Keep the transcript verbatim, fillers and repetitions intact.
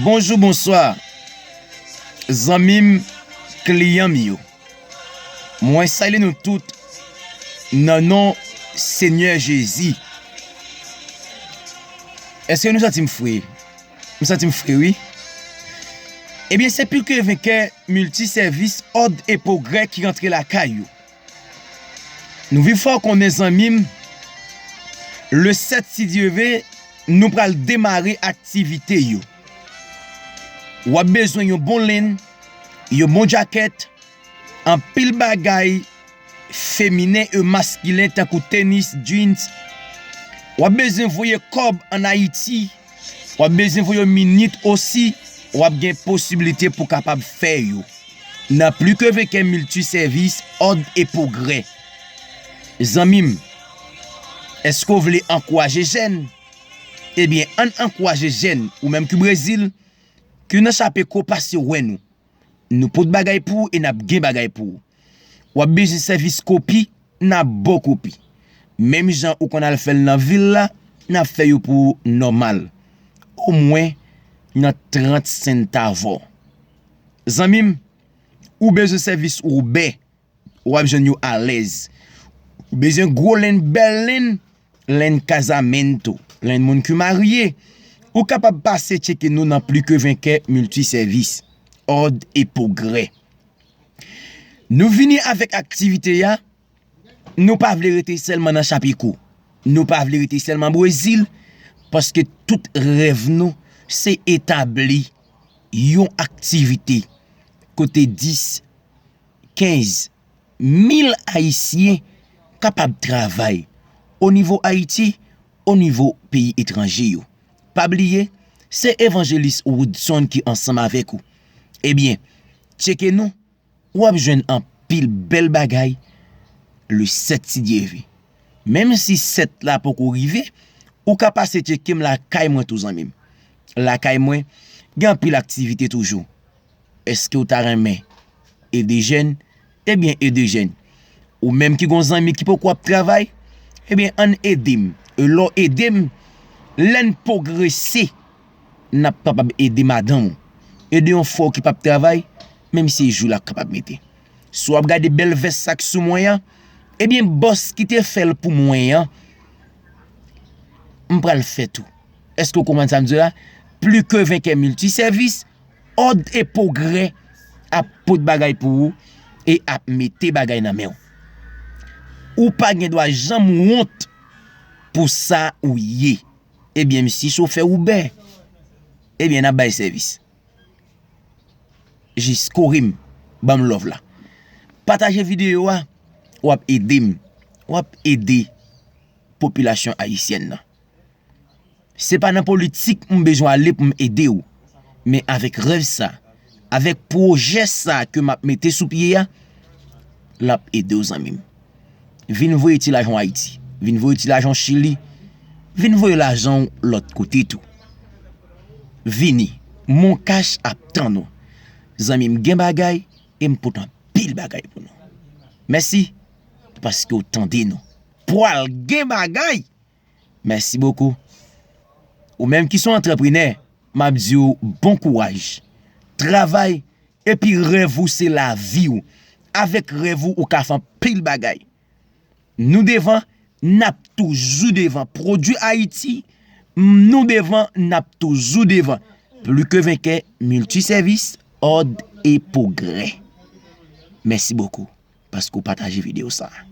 Bonjou, bonswa, zanmi m, kliyan m yo. Mwen salye nou tout nan non Senyè Jezi. Èske nou santi m fre? M santi m fre, wi. Ebyen, se Pli ke Venkè Miltisèvis Òd e Pwogrè ki rantre lakay ou. Nou vin fè w konnen, zanmi m, le sèt, si Dye ve, nou pral demare aktivite yo. W ap bezwen yon bon lenn, yon bon djakèt, anpil bagay feminen e maskilen tankou tenis, jeans. W ap bezwen voye kòb ann Ayiti. W ap bezwen voye minit osi. W ap gen posiblite pou kapab fè yo nan Pli ke Venkè Miltisèvis Òd e Pwogrè. Zanmi m, èske w vle ankouraje jèn? Ebyen, ann ankouraje jèn, ou menm ki Brezil, ki nan Chapeko, pase wè nou. Nou pot bagay pou ou e n ap gen bagay pou ou. W ap bezwen sèvis kopi, n ap ba w kopi. Menm jan ou konn al fè l nan vil la, n ap fè yo pou ou nòmal. Omwen nan trant sentavò. Zanmi m, ou bezwen sèvis Wobè, w ap jwenn yo alèz. Ou bezwen gwo lenn, bèl lenn, lenn kazamento, lenn moun ki marye, ou kapab pase tcheke nou nan Pli ke Venkè Miltisèvis Òd e Pwogrè. Nou vini avèk aktivite a, nou pa vle rete sèlman nan Chapeko. Nou pa vle rete sèlman Brezil, paske tout rèv nou se etabli yon aktivite kote dis, kenz mil Ayisyen kapab travay o nivo Ayiti, o nivo peyi etranje yo. Pa bliye, se Evanjelis Woodson ki ansanm avèk ou. Ebyen, tcheke nou, w ap jwenn anpil bèl bagay le sèt, si Dye ve. Menm si sèt la poko rive, ou ka pase tcheke m lakay mwen tou, zanmi m. Lakay mwen, gen anpil aktivite toujou. Èske w ta renmen ede jèn? Ebyen, ede jèn. Ou menm ki gon zanmi ki poko ap travay, ebyen, ann ede m. E lè w ede m, lè n pwogrese, n ap kapab ede madanm ou. Ede yon frè w ki p ap travay, menm si se jou l ap kapab mete. Si w ap gade bèl vès sa k sou mwen an, ebyen, bòs ki te fè l pou mwen an, m pral fè tou. Èske w konprann sa m di w la? Pli ke Venkè Miltisèvis, Òd e Pwogrè ap pot bagay pou ou e ap mete bagay nan men w. Ou pa gen dwa janm wont pou sa ou ye. Ebyen, m si chofè Wobè. Ebyen, n ap bay sèvis. Jis kore m, ban m love la. Pataje videyo a, w ap ede m. W ap ede popilasyon ayisyèn nan. Se pa nan politik m bezwen ale pou m ede w. Men avèk rèv sa, avèk pwojè sa ke m ap mete sou pye a, l ap ede w, zanmi m. Vin voye ti lajan w Ayiti. Vin voye ti lajan w Chili. Vin voye lajan w lòt kote tou. Vini. Moncash ap tann ou. Zanmi m, gen bagay e m pote anpil bagay pou nou. Mèsi paske w tande nou. Pwal gen bagay! Mèsi bokou. Ou menm ki se yon antreprenè, m ap di w bon kouraj. Travay, epi rèv ou se lavi w. Avèk rèv ou, ou ka fè anpil bagay. Nou devan, n ap toujou devan. Pwodui Ayiti, nou devan, n ap toujou devan. Pli ke Venkè, Miltisèvis, Òd e Pwogrè. Mèsi bokou paske w pataje videyo sa a.